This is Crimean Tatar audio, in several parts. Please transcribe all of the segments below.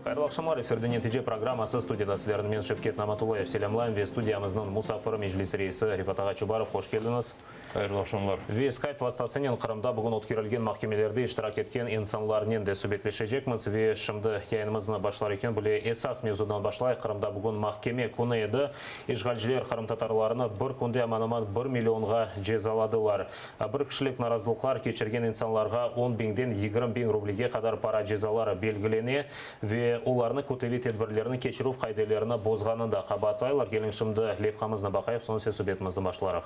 Hayırlı aqşamlar, efirde Netice programması, studiyada sizlerni men, Şevket Namatullayev, selâmlayım ve studiyamıznıñ musafiri, Meclis reisi Refat ağa Çubarov. Hoş keldiñiz. Hayırlı aqşamlar. Ve Skype vastasınen Qırımda bugün ötkerilgen mahkemelerde iştirak etken insanlarnen de subetleşecekmiz. Ve şimdi yayınımıznı başlar eken bile esas mevzudan başlayıq, Qırımda bugün mahkeme künü edi. İşğalciler qırımtatarlarnı bir künde aman-aman bir millionğa cezaladılar. Bir kişilik narazılıqlar keçirgen insanlarğa on biñden 20 biñ rublege qadar para cezaları belgilene ve olarnı kütleviy tedbirlerni keçirüv qaidelerini bozğanında qabaatlaylar. Keliñ, şimdi levhamıznı baqayıq, soñ ise subetimizni başlarıq.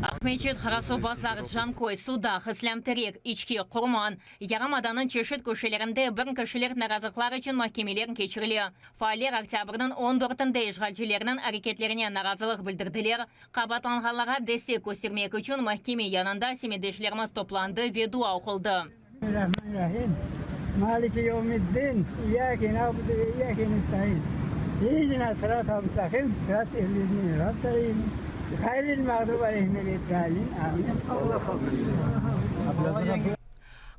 Aqmescit, Qarasuvbazar, Canköy, Sudaq, İslâm Terek, İçki, Qurman, yarımadanıñ çeşit köşelerinde bir kişilik narazılıqlar içün mahkemeler keçirile. Faaller oktâbrniñ on dörtünde işğalcilerniñ areketlerine narazılıq bildirdiler, Qabaatlanğanlarğa destek köstermek içün mahkeme yanında semetdeşlerimiz toplandı ve dua oquldı. Bismillahirrahmanirrahim. Maliki yevmiddin. İyyâke na'budu ve iyyâke nesta'in. İhdina sıratal müstaqim, sıratal lezîne en'amte aleyhim, gayril mağdubi aleyhim veled-dâllin. Amin.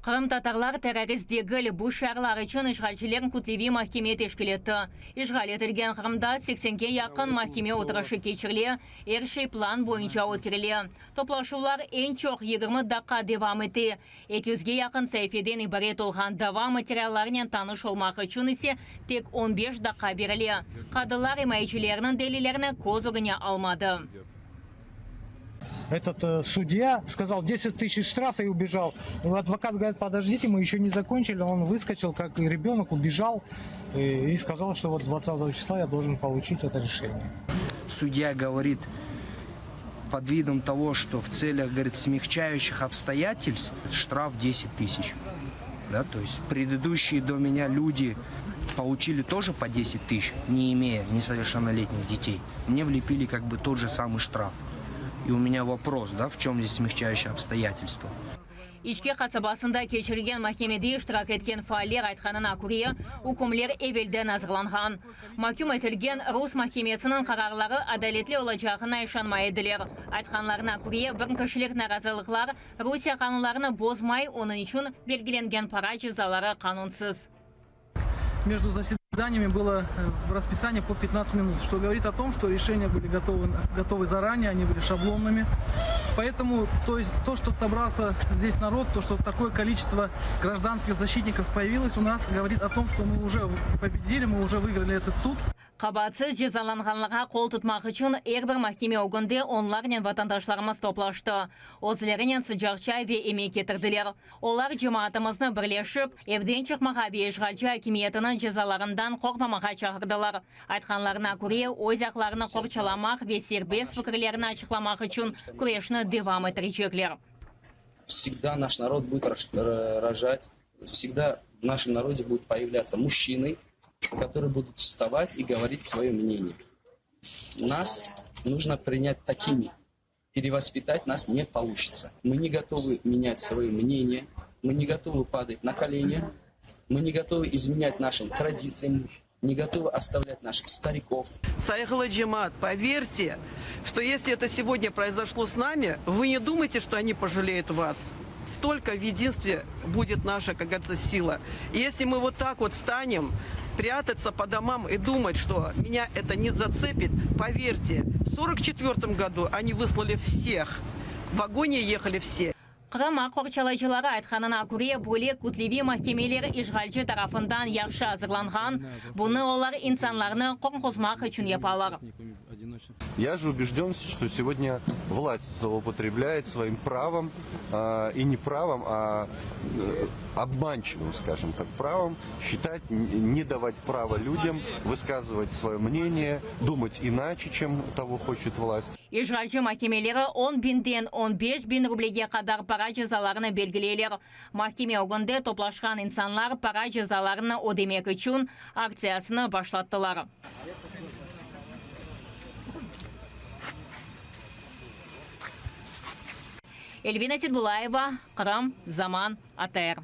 Qırımtatarlar terrorist degil, bu şiarlar içün işğalciler kütleviy mahkeme teşkil etti. İşğal etilgen Qırımda seksenge yaqın mahkeme oturışı keçirile, er şey plan boyunca ötkerile. Toplaşuvlar eñ çoq 20 daqqa devam ete, eki yüzge yaqın saifeden ibaret olğan dava materiallarınen tanış olmaq içün ise tek on beş daqqa berile. Qadılar imayecilerniñ delillerini köz ögüne almadı. Этот судья сказал 10 тысяч штрафа и убежал. Адвокат говорит, подождите, мы еще не закончили. Он выскочил, как ребенок, убежал и сказал, что вот 20 числа я должен получить это решение. Судья говорит, под видом того, что в целях, говорит, смягчающих обстоятельств штраф 10 тысяч. Да, то есть предыдущие до меня люди получили тоже по 10 тысяч, не имея несовершеннолетних детей. Мне влепили как бы тот же самый штраф. И у меня вопрос, да, в чем здесь смягчающее обстоятельство? İçki qasabasında keçirilgen mahkemede iştirak etken faaller aytqanına köre, ükümler evelden azırlanğan. Mahküm etilgen rus mahkemesiniñ qararları adaletli olacağına işanmay ediler. Aytqanlarına köre, bir kişilik narazılıqlar Rusiye qanunlarını bozmay, onıñ içün belgilengen para cezaları qanunsız. Между заседаниями было расписание по 15 минут, что говорит о том, что решения были готовы, готовы заранее, они были шаблонными. Поэтому то, есть, то, что собрался здесь народ, то, что такое количество гражданских защитников появилось у нас, говорит о том, что мы уже победили, мы уже выиграли этот суд. Qabaatsız cezalanğanlarğa qol tutmaq içün er bir mahkeme ögünde onlarnen vatandaşlarımız toplaştı. Özlerinen sıcaq çay ve emek ketirdiler. Olar cemaatımıznı birleşip, evden çıqmağa ve işğalci akimiyetiniñ cezalarından qorqmamağa çağırdılar. Aytqanlarına köre, öz aqlarını qorçalamaq ve serbest fikirlerini açıqlamaq içün küreşni devam ettirecekler. Vsegda naş narod budet rojat, vsegda v našem narode budut poyavlâtsya mujçiny, kotorye budut vstavat i govorit svoye mneniye. Nas nujno prinyat takimi. Perevospitat nas ne poluçitsa. Mı ne gotovı menyat svoye mneniye, mı ne gotovı padat na koleni, mı ne gotovı izmenyat našim traditsiyam, ne gotovı ostavlyat naših starikov. Sayğılı cemaat, poverte, çto esli eto segodnâ proizoşlo s nami, vı ne dumayte, çto oni pojaleyut vas. Tolko v edinstve budet naşa, kak govoritsâ, sila. I esli mı vot tak vot stanem prâtatsa po domam i dumat, çto menâ eto ne zatsepit, poverte, v sorok çetvertom godu oni vıslali vseh, v vagone yehali vse. Qırım aq qorçalayıcıları aytqanına köre, böyle kütleviy mahkemeler işğalci tarafından yahşı azırlanğan, bunı olar insanlarnı qorquzmaq içün yapalar. Ya je ubejden, çto segodnâ vlast zloupotreblâet svoim pravom, i ne pravom, a obmançivım, skajem tak, pravom şçitat, ne davat pravo lüdâm vıskazıvat svoye mneniye, dumat inaçe, çem togo hoçet vlast. İşğalci mahkemeleri on biñden on beş biñ rublege qadar para cezalarını belgileyler. Mahkeme ögünde toplaşqan insanlar para cezalarını ödemek içün aktsiyasını başlattılar. Elvina Setbulayeva, Qırım, Zaman, ATR.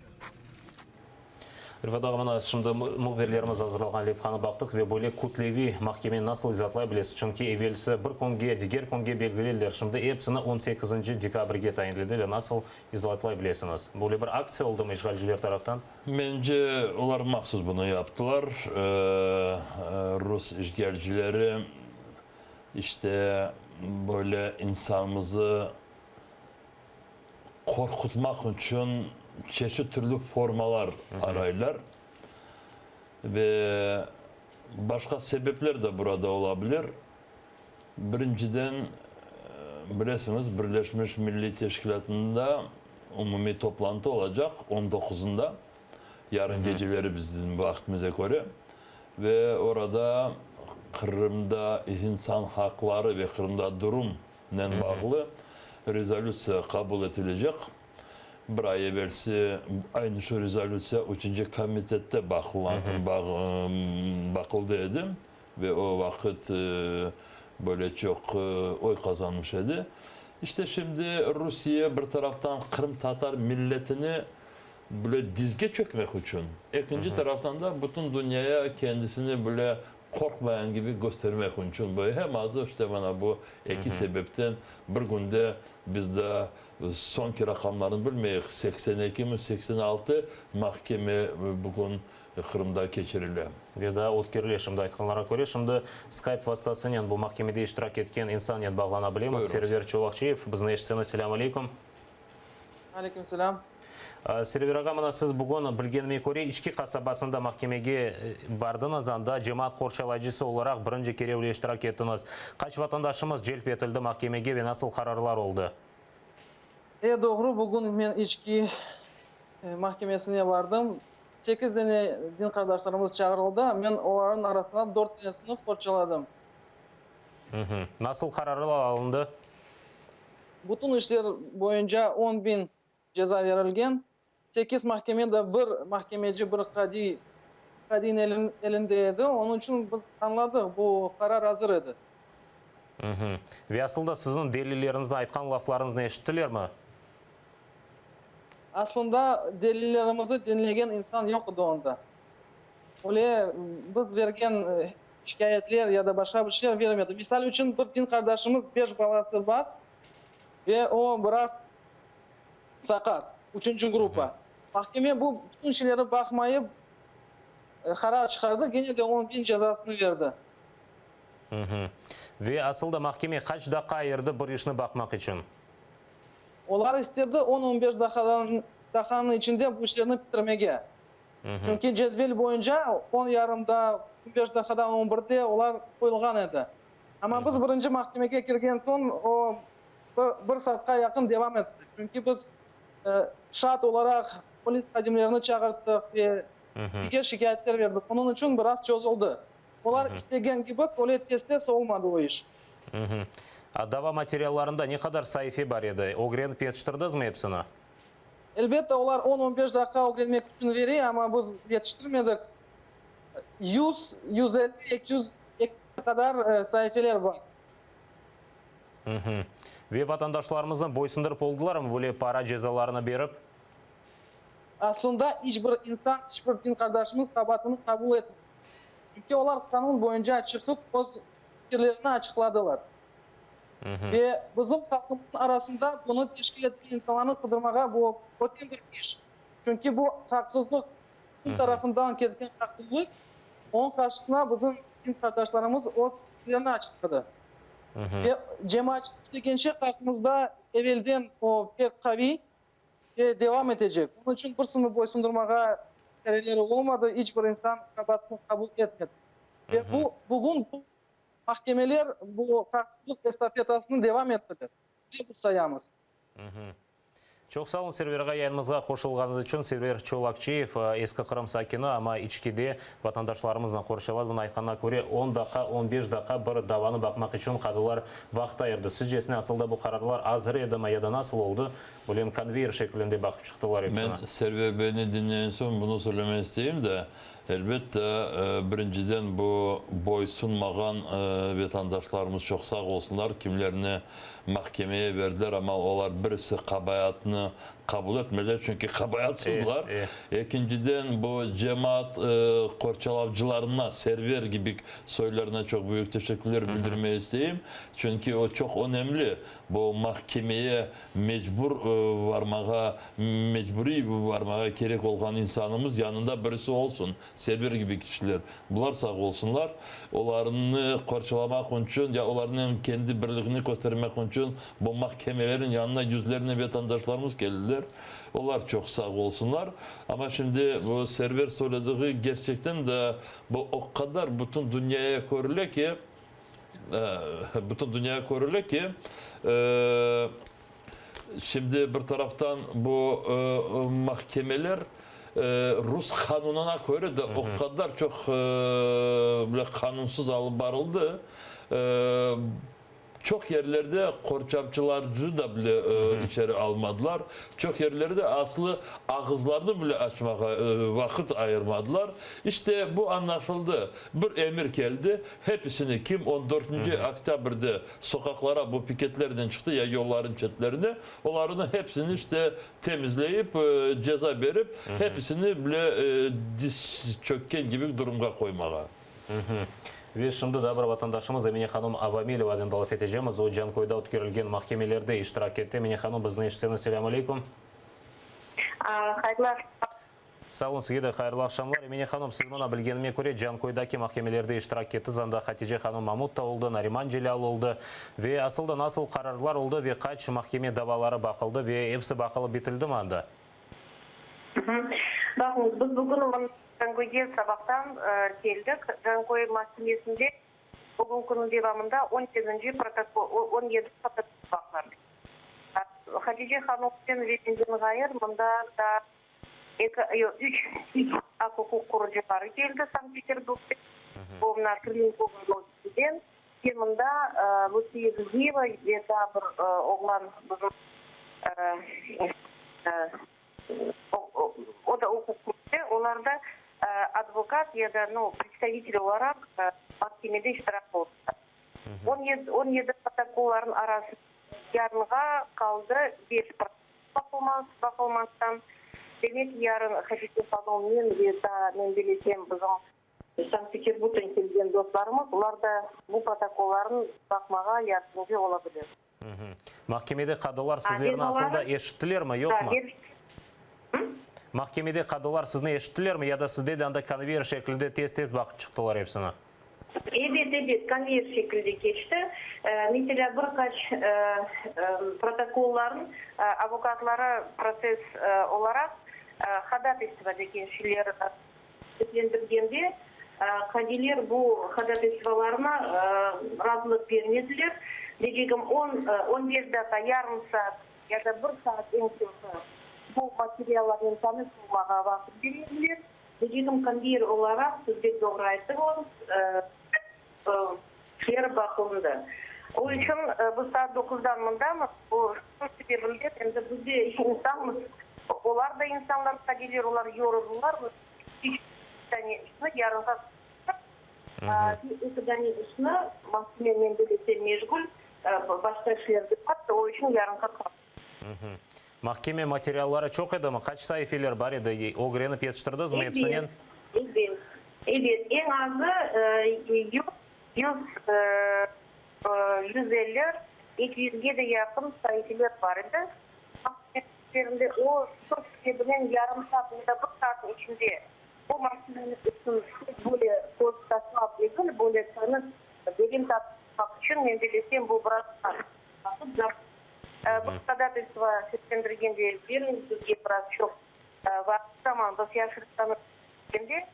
Refat ağa, mına şimdi mühbirlerimiz azırlağan levhanı baqtıq ve böyle kütleviy mahkemeni nasıl izatlay bilesiz? Çünki evelsi bir künge, diger künge belgilediler, şimdi episini on sekizinci dekabrge tayinlediler. Nasıl izatlay bilesiñiz? Böyle bir aktsiya oldımı işğalciler taraftan? Mence, olar mahsus bunı yaptılar. Rus işğalcileri işte böyle insanımızı qorqutmaq içün çeşit türlü formalar araylar. Ve başqa sebepler de burada ola bilir. Birinciden, bilesiñiz, Birleşmiş Milliy Teşkilâtında umumiy toplantı olacaq on doquzında, yarın geceleri bizim vaqtımıza köre, ve orada Qırımda insan haqları ve Qırımda durumnen bağlı rezolütsiya qabul etilecek. Bir ay evelsi aynı şu rezolütsiya üçünci komitette baqıldı edi. Ve o vaqıt böyle çoq oy qazanmış edi. İşte şimdi Rusiye bir taraftan qırımtatar milletini böyle dizge çökmek içün, ekinci taraftan da bütün dünyaya kendisini böyle qorqmayan kibi köstermek içün böyle hem azı işte mana bu eki sebepten bir künde biz daa soñki raqamlarnı bilmeyik, 82 mi, 86 mahkeme bugün Qırımda keçirile. Ve daa ötkerile. Şimdi aytqanlarğa köre, şimdi Skype vastasınen bu mahkemede iştirak etken insannen bağlana bilemiz. Server Çolakçiyev, bizni eşitseñiz, selâm aleyküm. Aleyküm selâm. Server ağa, mına siz bugün, bilgenime köre, İçki qasabasında mahkemege bardıñız, anda cemaat qorçalayıcısı olaraq birinci kere öyle iştirak ettiñiz. Qaç vatandaşımız celp etildi mahkemege ve nasıl qararlar oldı? E, doğru, bugün men İçki mahkemesine bardım. Sekiz dene din qardaşlarımız çağırıldı, men olarnıñ arasından dört denesini qorçaladım. Nasıl qararlar alındı? Bütün işler boyunca on biñ ceza berilgen. Sekiz mahkeme de bir mahkemeci, bir qadiy, qadiyniñ elinde edi. Onıñ içün biz añladıq, bu qarar azır edi. Ve asıl da siziñ delilleriñizni, aytqan laflarıñıznı eşittilermi? Aslında delillerimizi diñlegen insan yoq edi onda. Öyle biz bergen şikâyetler ya da başqa bir şeyler vermedi. Misal içün, bir din qardaşımız beş balası bar ve o biraz saqat, üçünci gruppa. Mahkeme bu bütün şeyleri baqmayıp qarar çıqardı, gene de on biñ cezasını berdi. Ve asıl da mahkeme qaç daqqa ayırdı bir işni baqmaq içün? Olar istedi on-on beş daqqadan daqqanıñ içinde bu işlerni bitirmege. Çünki cedvel boyunca on yarımda, on beş daqqadan on birde olar qoyulğan edi. Amma biz birinci mahkemege kirgen soñ o bir bir saatqa yaqın devam etti. Çünki biz şaat olaraq polis hadimlerini çağırttıq ve diger şikâyetler berdik. Onıñ içün biraz çozuldı. Olar istegen kibi öyle tez-tez olmadı o iş. Dava materiallarında ne qadar saife bar edi? Ögrenip yetiştirdiñizmi episini? Elbette, olar on-on beş daqqa ögrenmek içün bere, amma biz yetiştirmedik. Yüz, 150, 200 qadar saifeler bar. Ve vatandaşlarımıznı boysundırıp oldılarmı böyle para cezalarını berip? Aslında iç bir insan, iç bir din qardaşımız qabaatını qabul etmedi. Çünki olar qanun boyunca çıqıp öz fikirlerini açıqladılar. Ve bizim halqımıznıñ arasında bunı teşkil etken insanlarnı qıdırmağa bu öte bir iş. Çünki bu haqsızlıq, hüküm tarafından ketken haqsızlıq, onıñ qarşısına bizim din qardaşlarımız öz fikirlerini açıqladı. Ve cemaatçılıq degen şey halqımızda evelden o pek qaviy. Ve devam etecek. Onıñ içün birisini boysundırmağa çareleri olmadı, iç bir insan qabaatını qabul etmedi. Ve bu, bugün bu mahkemeler bu haqsızlıq estafetasını devam ettiler, dep biz sayamız. Çoq sağ olun, Server ağa, yayınımızğa qoşulğanıñız içün. Server Çolakçiyev, Eski Qırım sakini, amma İçkide vatandaşlarımıznı qorçaladı. Bunıñ aytqanına köre, on daqqa, on beş daqqa bir davanı baqmaq içün qadılar vaqıt ayırdı. Sizcesine, asılda bu qararlar azır edimi ya da nasıl oldı? Bugün konveyer şekilinde baqıp çıqtılar epsini. Men Server beyni diñleyen soñ bunı söylemek isteyim de, elbette, birinciden bu boysunmağan vetandaşlarımız çoq sağ olsunlar, kimlerni mahkemeye berdiler, amma olar birisi qabaatını. qabul etmediler, çünki qabaatsızlar. Ekinciden, bu cemaat qorçalavcılarına, Server kibi soylarına çoq büyük teşekkürler bildirmege isteyim. Çünki o çoq önemli, bu mahkemeye mecbur varmağa, mecburiy varmağa kerek olğan insanımız yanında birisi olsun, Server kibi kişiler. Bular sağ olsunlar. Olarnı qorçalamaq içün ya olarnıñ kendi birligini köstermek içün bu mahkemelerin yanına yüzlernen vatandaşlarımız keldiler. Olar çoq sağ olsunlar. Amma şimdi bu Server söylediği gerçekten de bu o qadar bütün dünyaya körüle ki, bütün dünyaya körüle ki, şimdi bir taraftan bu mahkemeler rus qanunına köre de o qadar çoq böyle qanunsız alıp barıldı. Çoq yerlerde qorçapçılarcı da bile içeri almadılar. Çoq yerlerde aslı ağızlarını bile açmağa vaqıt ayırmadılar. İşte, bu añlaşıldı. Bir emir keldi, hepisini, kim on dörtünci oktâbrde soqaqlara bu piketlernen çıqtı ya yolların çetlerine, olarnı hepsini işte temizleyip, ceza berip, hepisini bile diz çökken kibi durumğa qoymağa. Ve şimdi daa bir vatandaşımız Emine hanım Avamilevanen laf etecemiz. O, Canköyde ötkerilgen mahkemelerde iştirak etti. Emine hanım, bizni eşitseñiz, selâm aleyküm. Hayırlı aqşamlar. Sağ olun, sizge de hayırlı aqşamlar. Emine hanım, siz mına, bilgenime köre, Canköydaki mahkemelerde iştirak ettiz. Anda Hatice hanım Mamut da oldı, Nariman Celâl oldı. Ve asıl da nasıl qararlar oldı ve qaç mahkeme davaları baqıldı ve episi baqılıp bitildimi anda? Baqıñız, biz bugün mında Canköyge sabahtan keldik. Canköy mahkemesinde bugün künniñ devamında on sekizinci protokol, 17 protokol baqılır. Hatice hanımnen ve menden ğayır mında daa eki, yoq, üç aq-uquq qorucıları keldi Sankt-Peterburgden, o mına Krılenkova bölgesinden. Ve mında Lutfiye Zudiyeva ve daa bir oğlan bizim, o da uquqçı, olar da advokat ya da, nu, predstavitel olaraq mahkemede iştirak oldılar. 17 protokollarnıñ arasında yarınğa qaldı beş protokol baqılmazdan. Demek, yarın Hatice hanım, men ve daa, men bilesem, bizim Sankt-Peterburgdan kelgen dostlarımız, olar da bu protokollarnı baqmağa yardımcı ola bilir. Mahkemede qadılar sizlerni asıl da eşittilermi, yoqmı? Mahkemede qadılar sizni eşittilermi ya da sizde de anda konveyer şeklinde tez-tez baqıp çıqtılar epsini? Ebet, ebet, konveyer şekilde keçti. Meselâ, bir qaç protokollarnıñ avukatları protsess olaraq hodataystvo degen şeyler Seslendirgende, qadiler bu hodataystvolarına razılıq bermediler. Deycegim, on, on beş daqqa, yarım saat ya da bir saat eñ çoqu bu materiallarnen tanış olmağa vaqıt berediler. Deycegim, konveyer olaraq, siz bek doğru ayttıñız, işler baqılındı. O içün biz saat doquzdan mındamız. O, şu sebebinden endi biz de insanmız, olar da insanlar, qadiler, olar yoruldılar. Üç dane işni yarınğa qoydıq. Eki dane işni mahkemenen birlikte meşğul, başqa işler de bar, o içün yarınğa qaldı. Mahkeme materialları çoq edimi? Qaç saifeler bar edi? Ögrenip yetiştirdizmi epsinen? Ebet, ebet, ebet. Eñ azı 150, 200-ge de yaqın saifeler bar edi. Mahkeme işlerinde o, şu sebebinen yarım saat ya da bir saatniñ içinde bu mahkemeniñ işini böyle köz taşlap degil, böyle tanış, derin tartışmaq içün, men bellesem, bu biraz vaqıt zor. Bu hodataystvo seslendirgende beriñiz bizge biraz çoq vaqıt, zaman, biz yahşı tanış degende,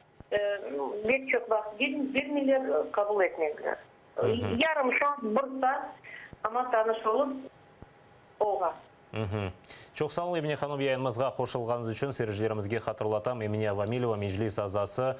pek çoq vaqıt bermeyler, qabul etmediler. Yarım saat, bir saat, amma tanış olıp olğan. Çoq sağ olun, Emine hanım, yayınımızğa qoşulğanıñız içün. Seyircilerimizge hatırlatam, Emine Avamileva, Meclis azası,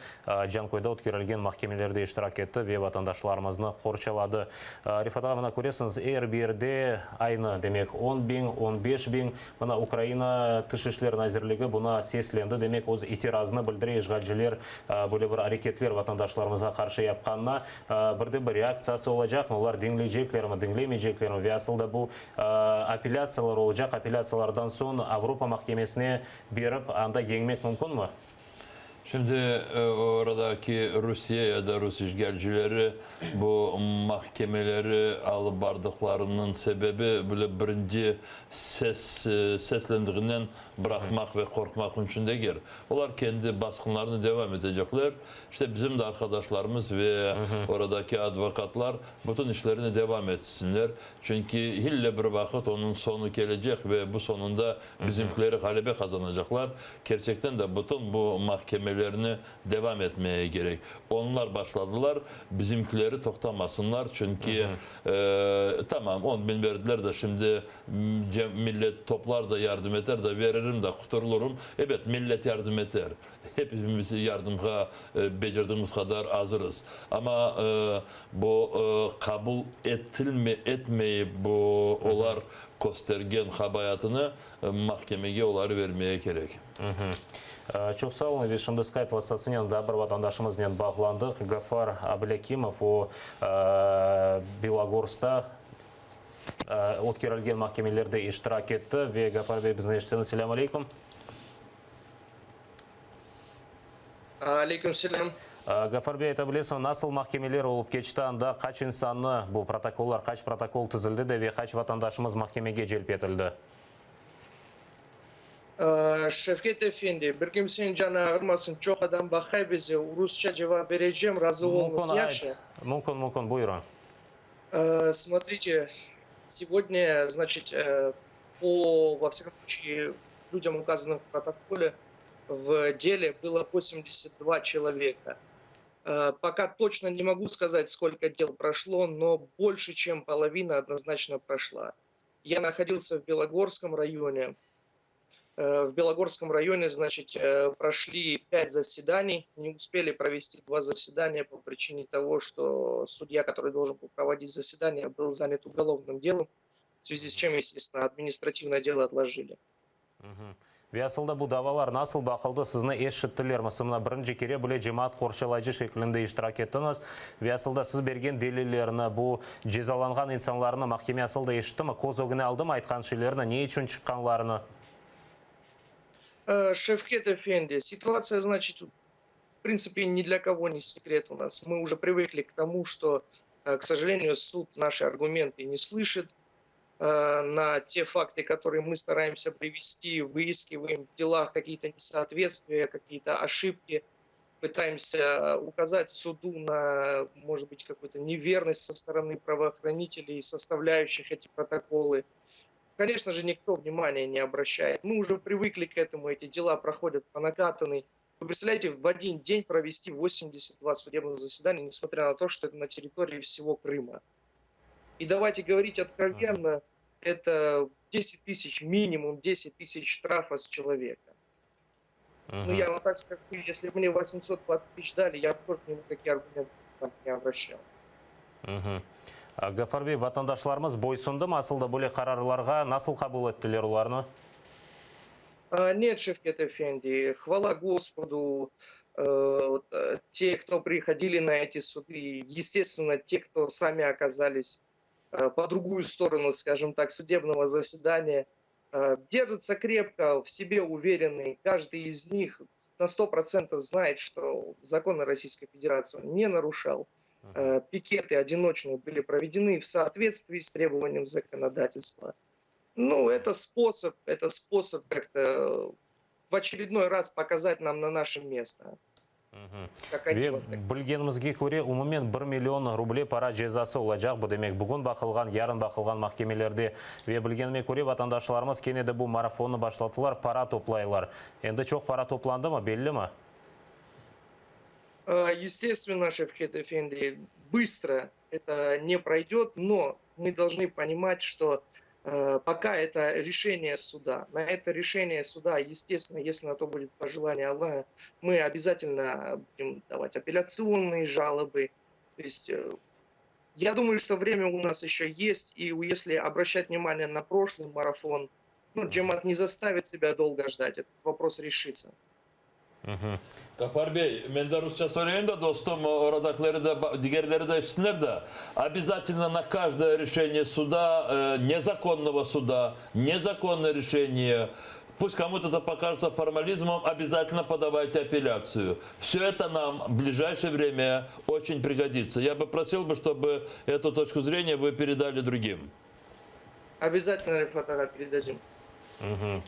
Canköyde ötkerilgen mahkemelerde iştirak etti ve vatandaşlarımıznı qorçaladı. Refat ağa, mına köresiñiz, er bir yerde aynı, demek, on biñ, on beş biñ, mına Ukraina Tış işler nazirligi buna seslendi, demek, öz itirazını bildire işğalciler böyle bir areketler vatandaşlarımızğa qarşı yapqanına. Bir de bir reaktsiyası olacaqmı, olar diñleyceklermi, diñlemeyceklermi ve asıl da bu Apellâtsiyalar olacaq, apellâtsiyalardan. Ondan soñ Avropa mahkemesine berip, anda yeñmek mümkünmi? Şimdi oradaki Rusiye ya da rus işğalcileri bu mahkemeleri alıp bardıqlarınıñ sebebi bile birinci ses seslendiğinden bıraqmaq ve qorqmaq içün degil. Olar kendi basqınlarını devam etecekler. İşte bizim de arqadaşlarımız ve oradaki advokatlar bütün işlerini devam etsinler. Çünki ille bir vaqıt onıñ soñu kelecek ve bu soñunda bizimkileri ğalebe qazanacaqlar. Kerçekten de bütün bu mahkemelerni devam etmeye kerek. Onlar başladılar, bizimkileri toqtamasınlar, çünki tamam on bin berdiler de şimdi millet toplar da yardım eter de veririm de quturılırım. Ebet, millet yardım eter. Hepimiz yardımğa becerdigimiz qadar azırız. Amma bu qabul etilme etmeyip bu olar köstergen qabaatını mahkemege oları vermeye kerek. Çoq sağ oluñ. Ve şimdi Skype vastasınen daa bir vatandaşımıznen bağlandıq. Gafar Ablâkimov, o, Belogorskta ötkerilgen mahkemelerde iştirak etti. Ve Gafar bey, bizni eşitseñiz, selâm aleyküm. Aleyküm selâm. Gafar bey, ayta bilesiñmi, nasıl mahkemeler olıp keçti anda, qaç insannı bu protokollar, qaç protokol tizildi de ve qaç vatandaşımız mahkemege celp etildi? Şevket efendi, bir kimseniñ canı ağırmasın, çoq adam baqay bize, rusça cevap berecem, razı oluñız, yahşı? Mümkün, mümkün, buyurıñ. Смотрите, сегодня, значит, по, во всяком случае, людям, указанным в протоколе, в деле было 82 человека. Пока точно не могу сказать, сколько дел прошло, но больше, чем половина однозначно прошла. Я находился в Белогорском районе. В Белогорском районе, значит, прошли 5 заседаний. Не успели провести 2 заседания по причине того, что судья, который должен был проводить заседание, был занят уголовным делом, в связи с чем, естественно, административное дело отложили. Ve asılda bu davalar nasıl baqıldı, sizni eşittilermi? Siz mına birinci kere bile cemaat qorçalayıcı şeklinde iştirak ettiñiz. Ve asılda siz bergen delillerni, bu cezalanğan insanlarnı mahkeme asılda eşittimi, köz ögüne aldımı aytqan şeylerini, ne içün çıqqanlarını? Şevket efendi, situatsiya, значит, в принципе, ни для кого не секрет у нас. Мы уже привыкли к тому, что, к сожалению, суд наши аргументы не слышит. На те факты, которые мы стараемся привести, выискиваем в делах какие-то несоответствия, какие-то ошибки, пытаемся указать суду на, может быть, какую-то неверность со стороны правоохранителей, составляющих эти протоколы. Конечно же, никто внимания не обращает. Мы уже привыкли к этому, эти дела проходят по накатанной. Вы представляете, в один день провести 82 судебных заседания, несмотря на то, что это на территории всего Крыма. И давайте говорить откровенно, это 10 тысяч, минимум 10 тысяч штрафа с человека. Ну, я вам так скажу, если бы мне 820 тысяч дали, я бы тоже к нему такие аргументы не обращал. Gafar bey, vatandaşlarımız boysundımı asılda böyle qararlarğa, nasıl qabul ettiler olarnı? Нет, Шевкет Эфенди, хвала Господу, те, кто приходили на эти суды, естественно, те, кто сами оказались по другую сторону, скажем так, судебного заседания, держатся крепко, в себе уверены. Каждый из них на 100% знает, что законы Российской Федерации он не нарушал. Пикеты одиночные были проведены в соответствии с требованием законодательства. Ну, это способ, это способ как-то в очередной раз показать нам на наше место. Ve bilgenimizge köre, umumen 1 million ruble para cezası olacaq, bu demek bugün baqılğan, yarın baqılğan mahkemelerde. Ve bilgenime köre, vatandaşlarımız kene de bu marafonnı başlattılar, para toplaylar. Endi çoq para toplandımı, bellimi? Естественно, Шевкет Эфенди, быстро это не пройдет, но мы должны понимать, что пока это решение суда. На это решение суда, естественно, если на то будет пожелание Аллаха, мы обязательно будем давать апелляционные жалобы. То есть я думаю, что время у нас еще есть, и если обращать внимание на прошлый марафон, ну, Джемат не заставит себя долго ждать, этот вопрос решится. Gafar bey, men de rusça söyleyim de, dostum, oradakileri de, digerleri de eşitsinler de, obязательно на каждое решение суда, незаконного суда, незаконное решение, пусть кому-то это покажется формализмом, обязательно подавайте апелляцию. Все это нам в ближайшее время очень пригодится. Я бы просил бы, чтобы эту точку зрения вы передали другим. Обязательно, Рефат ağa, передадим.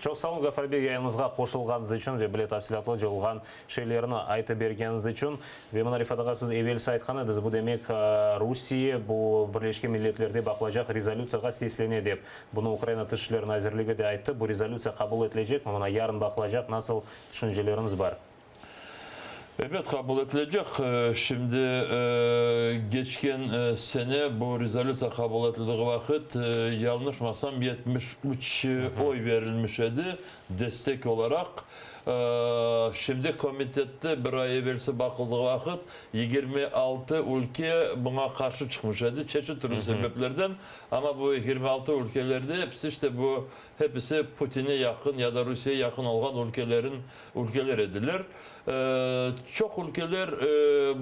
Çoq sağ oluñ, Gafar bey, yayınımızğa qoşulğanıñız içün ve böyle tafsilâtlıca olğan şeylerni aytıp bergeniñiz içün. Ve mına, Refat ağa, siz evelsi aytqan ediñiz, bu demek, Rusiye bu Birleşken Milletlerde baqılacaq rezolütsiyağa seslene dep. Bunı Ukraina Tış işler nazirligi de ayttı. Bu rezolütsiya qabul etilecekmi? Mına, yarın baqılacaq. Nasıl tüşünceleriñiz bar? Ebet, qabul etilecek. Şimdi, keçken sene bu rezolütsiya qabul etildiği vaqıt, yañlışmasam, 73 oy berilmiş edi destek olaraq. Şimdi komitette bir ay evelsi baqıldığı vaqıt, 26 ülke buña qarşı çıqmış edi, çeşit türlü sebeplerden. Amma bu 26 ülkelerde episi işte bu, hepisi Putinge yaqın ya da Rusiyege yaqın olğan ülkelerin ülkeler ediler. Çoq ülkeler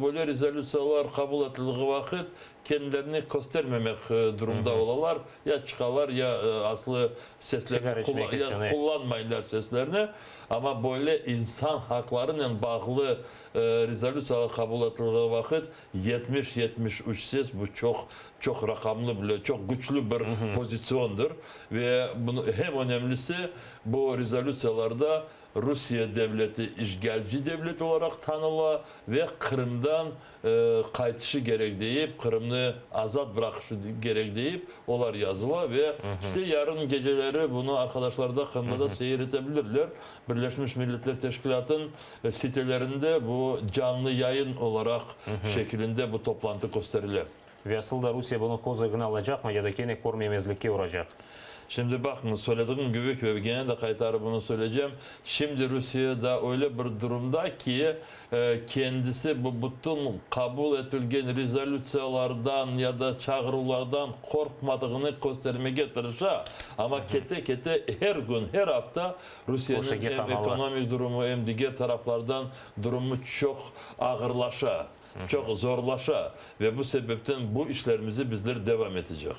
böyle rezolütsiyalar qabul etildiği vaqıt kendilerini köstermemek durumda olalar, ya çıqalar, ya aslı seslerini ya qullanmaylar seslerini. Amma böyle insan haqlarınen bağlı rezolütsiyalar qabul etildiği vaqıt 70, 73 ses bu çoq, çoq raqamlı bile, çoq küçlü bir pozisyondır. Ve bunı, hem önemlisi, bu rezolütsiyalarda Rusiye devleti işğalci devlet olaraq tanıla ve Qırımdan qaytışı kerek deyip, Qırımnı azat bıraqışı kerek deyip, olar yazıla ve işte yarın geceleri bunı arqadaşlar da Qırımda da seyir ete bilirler. Birleşmiş Milletler Teşkilâtınıñ sitelerinde bu canlı yayın olaraq şekilinde bu toplantı kösterile. Ve asıl da Rusiye bunı köz ögüne alacaqmı ya da kene körmemezlikke uracaq? Şimdi baqıñız, söylediğim kibi, ve gene de qaytarıp bunı söyleycem, şimdi Rusiye da öyle bir durumda ki, kendisi bu bütün qabul etilgen rezolütsiyalardan ya da çağıruvlardan qorqmadığını köstermege tırışa, amma kete-kete er kün, her afta Rusiyeniñ em ekonomik durumu, em diger taraflardan durumu çoq ağırlaşa. Çoq zorlaşa ve bu sebepten bu işlerimizi bizler devam etecek.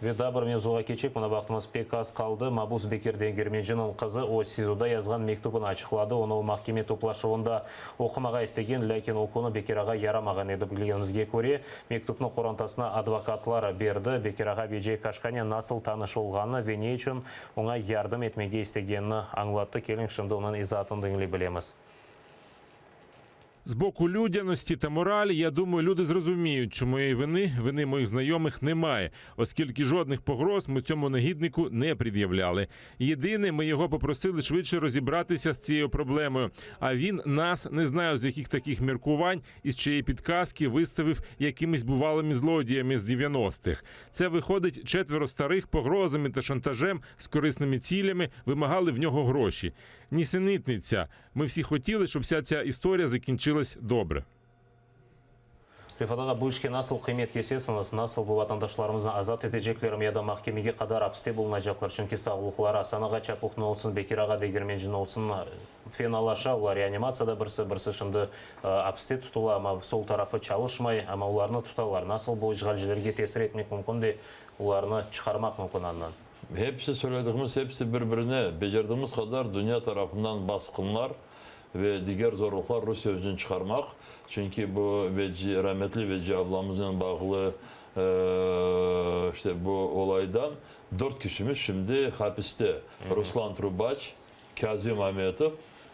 Ve daa bir mevzuğa keçek, mına vaqtımız pek az qaldı. Mabus Bekir Degermenciniñ qızı öz SİZOda yazğan mektübini açıqladı. Onı o mahkeme toplaşuvında oqumağa istegen, lâkin o künü Bekir ağa yaramağan edi. Bilgenimizge köre, mektüpni qorantasına advokatlar berdi. Bekir ağa Veciye Kaşkanen nasıl tanış olğanını ve ne içün oña yardım etmege istegenini añlattı. Keliñ, şimdi onıñ izaatını diñley bilemiz. З боку людяності та моралі, я думаю, люди зрозуміють, що моєї вини, вини моїх знайомих немає, оскільки жодних погроз ми цьому негіднику не пред'являли. Єдине, ми його попросили швидше розібратися з цією проблемою. А він нас, не знаю з яких таких міркувань і з чиєї підказки, виставив якимись бувалими злодіями з 90-х. Це виходить четверо старих погрозами та шантажем з корисними цілями вимагали в нього гроші. Нісенітниця. Ми всі хотіли, щоб вся ця історія закінчилась добре. Refat ağa, bu işke nasıl qıymet kesesiñiz? Nasıl bu vatandaşlarımıznı azat eteceklermi ya da mahkemege qadar apiste bulunacaqlar? Çünki sağlıqları, Asan ağa Çapuhnıñ olsun, Bekir ağa Degermenciniñ olsun, fenalaşa, olar reanimatsiyada birisi, birisi şimdi apiste tutula, amma sol tarafı çalışmay, amma olarnı tutalar. Nasıl bu işğalcilerge tesir etmek mümkün de olarnı çıqarmaq mümkün andan? Hepsi söylediğimiz, hepsi bir-birine becerdiğimiz qadar dünya tarafından basqınlar ve diger zorluqlar Rusiye içün çıqarmaq. Çünki bu Veci, rametli Veci ablamıznen bağlı işte bu olaydan dört kişimiz şimdi hapiste, Ruslan Trubaç, Kâzim Ametov,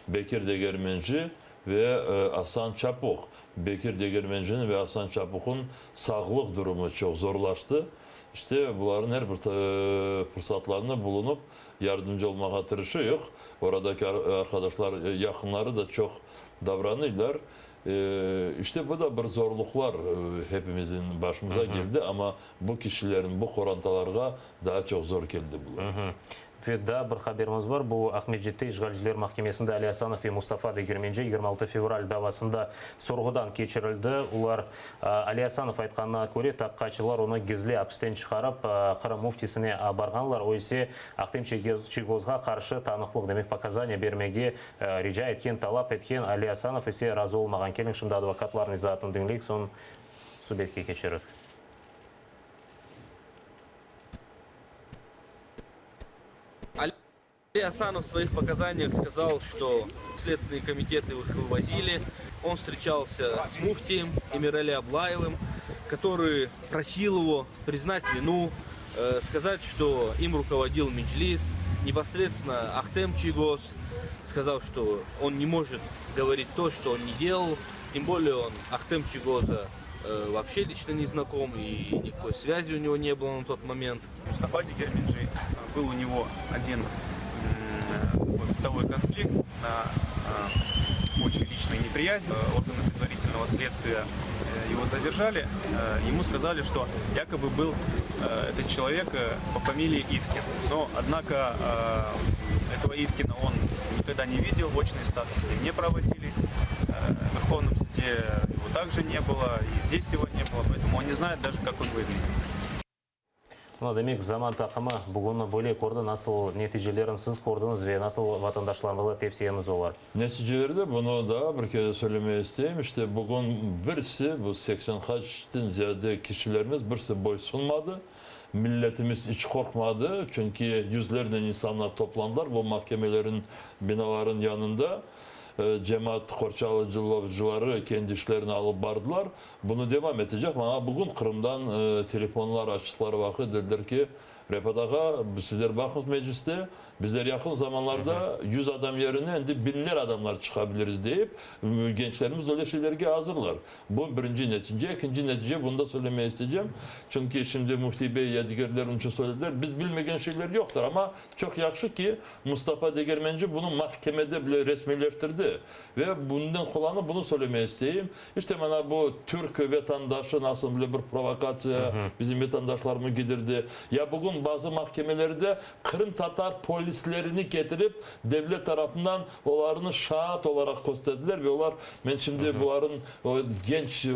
Bekir Degermenci ve Asan Çapuh. Bekir Degermenciniñ ve Asan Çapuh'un sağlıq durumu çoq zorlaştı. İşte, bularnıñ er bir fırsatlarında bulunıp, yardımcı olmağa tırışıyıq. Oradaki arqadaşlar, yaqınları da çoq davranıylar. İşte, bu da bir zorluqlar hepimizin başımıza keldi, amma bu kişilerin, bu qorantalarğa daa çoq zor keldi bular. Ve daa bir haberimiz bar, bu Aqmescitte işğalciler mahkemesinde Ali Asanov ve Mustafa Degermenci 26 fevral davasında sorğudan keçirildi. Olar, Ali Asanov aytqanına köre, taqiqatçılar onı gizli apisten çıqarıp, Qırım müftisine barğanlar, o ise Ahtem Çiygozğa qarşı tanıqlıq, demek pokazaniya bermege rica etken, talap etken, Ali Asanov ise razı olmağan. Keliñ, şimdi advokatlarnıñ izaatını diñleyik, soñ subetke keçerik. Ali Asanov в своих показаниях сказал, что следственные комитеты их вывозили. Он встречался с муфтием Эмирали Аблаевым, который просил его признать вину, э, сказать, что им руководил Меджлис, непосредственно Ахтем Чийгоз, сказал, что он не может говорить то, что он не делал, тем более он Ахтем Чийгоза э, вообще лично не знаком и никакой связи у него не было на тот момент. Мустафа Дегерменджи, был у него один бытовой конфликт на почве личной неприязни. Органы предварительного следствия его задержали. Ему сказали, что якобы был этот человек по фамилии Ивкин. Но, однако, этого Ивкина он никогда не видел, очные ставки с ним не проводились. В Верховном суде его также не было, и здесь его не было, поэтому он не знает даже, как он выглядит. Mına, demek, Zaman taqımı bugün böyle kördi, nasıl neticelerini siz kördiñiz ve nasıl vatandaşlarımızğa tevsiyeñiz olar? Neticelerde bunı daa bir kere söylemege isteyim, işte bugün birisi, bu 80 qaçtan ziyade kişilerimiz birisi boysunmadı, milletimiz iç qorqmadı, çünki yüzlernen insanlar toplandılar bu mahkemelerin binaların yanında, cemaat qorçalıcıları kendi işlerini alıp bardılar. Bunı devam etecek. Maña bugün Qırımdan telefonlar açtıqları vaqıt dediler ki, Refat ağa, sizler baqıñız mecliste, bizler yaqın zamanlarda yüz adam yerine endi biñler adamlar çıqa biliriz deyip, gençlerimiz öyle şeylerge azırlar. Bu birinci netice. Ekinci netice, bunı da söylemege isteycem, çünki şimdi Müfti bey ya digerler onıñ içün söylediler, biz bilmegen şeyler yoqtır, amma çoq yahşı ki, Mustafa Degermenci bunı mahkemede bile resmiyleştirdi. Ve bundan qullanıp bunı söylemege isteyim, İşte mana bu türk vetandaşı nasıl bile bir provokatsiya bizim vetandaşlarımı gidirdi. Ya bugün bazı mahkemelerde qırımtatar polislerini ketirip devlet tarafından olarnı şaat olaraq kösterdiler ve olar men şimdi buların o genç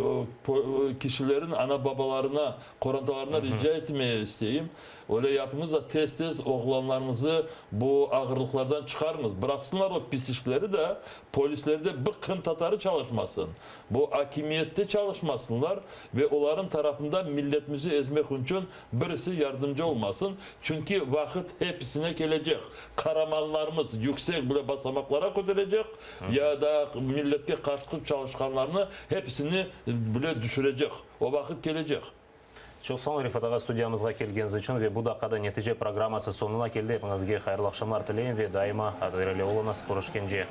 kişilerin ana-babalarına, qorantalarına rica etmeye isteyim, Öyle yapıñız da tez-tez oğlanlarıñızı bu ağırlıqlardan çıqarıñız. Bıraqsınlar o pis işleri de, polislerde bir qırımtatarı çalışmasın. Bu akimiyette çalışmasınlar ve olarıñ tarafından milletimizi ezmek içün birisi yardımcı olmasın. Çünki vaqıt hepisine kelecek. Qaramanlarımız yüksek bile basamaqlara köterecek ya da milletke qarşı çalışqanlarnı hepisini bile düşürecek. O vaqıt kelecek. Çoq sağ olun, Refat ağa, studiyamızğa kelgeniñiz içün ve bu daqqada Netice programması soñuna keldi. Epiñizge hayırlı aqşamlar tileyim ve daima adil oluñız. Körüşkence.